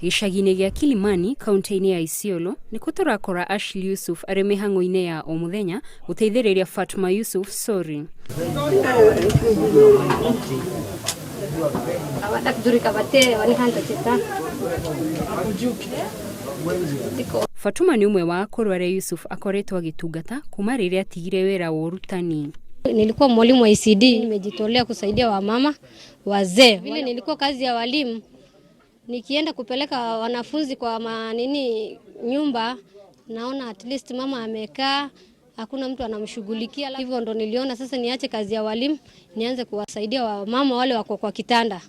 Gĩcagi-inĩ gĩa Kilimani, kaunti-inĩ ya Isiolo, nĩkuo tũrakora Ashley Yusuf arĩ mĩhang'o-inĩ ya o mũthenya gũteithĩrĩria Fatma Yusuf Sori. Fatuma nĩ ũmwe wa akũrũ arĩa Yusuf akoretwo agĩtungata kuma rĩrĩa atigire wĩra wa ũrutani. Nilikuwa mwalimu wa ECD, nimejitolea kusaidia wamama wazee. Vile nilikuwa kazi ya walimu, nikienda kupeleka wanafunzi kwa manini nyumba, naona at least mama amekaa, hakuna mtu anamshughulikia. Hivyo ndo niliona sasa niache kazi ya walimu, nianze kuwasaidia wamama wale wako kwa kitanda.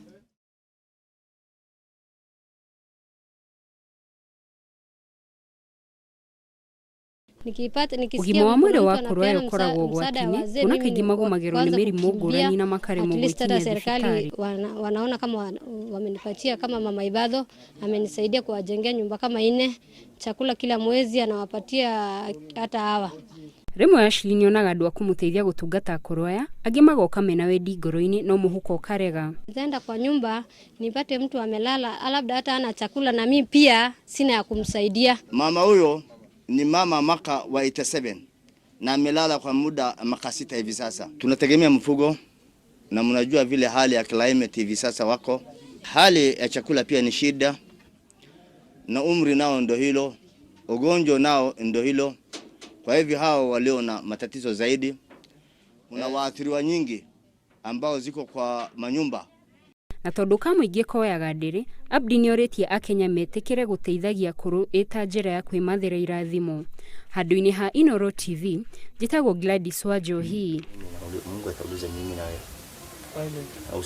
Nikipata nikisikia Ũgima wa kuna mwĩrĩ mtu wa akũrũ aya anapeana ũkoragwo msaada ya ũgwati-inĩ wazee, kuona mimi kaingĩ ni magũmagĩrwo nĩ kwanza mĩrimũ kukimbia. ngũrani na makaremwo At least hata gwĩkinyia serikali thibitarĩ. wanaona kama wamenipatia kama mama Ibadho amenisaidia kuwajengea nyumba kama nne, chakula kila mwezi anawapatia hata hawa. Rĩmwe Ashley nĩonaga andũ a kũmũteithia gũtungata akũrũ aya, angĩ magoka mena wendi ngoro-inĩ no mũhuko ũkarega. Nitaenda kwa nyumba nipate mtu amelala, labda hata ana chakula na mimi pia sina ya kumsaidia. Mama huyo ni mama maka wa 87 na amelala kwa muda maka 6 hivi sasa. Tunategemea mfugo na mnajua vile hali ya climate hivi sasa wako. Hali ya chakula pia ni shida, na umri nao ndo hilo, ugonjwa nao ndo hilo. Kwa hivyo hao walio na matatizo zaidi, kuna waathiriwa nyingi ambao ziko kwa manyumba. Na tondũ kamũingĩ koyaga ndĩrĩ, Abdi nĩorĩtie akenya metĩkĩre gũteithagia akũrũ ĩ ta njĩra ya kwĩmathĩra irathimo. Handũ-inĩ ha Inooro TV, njĩtagwo Gladys Wanjohi. Mungu atauliza mimi na wewe. Au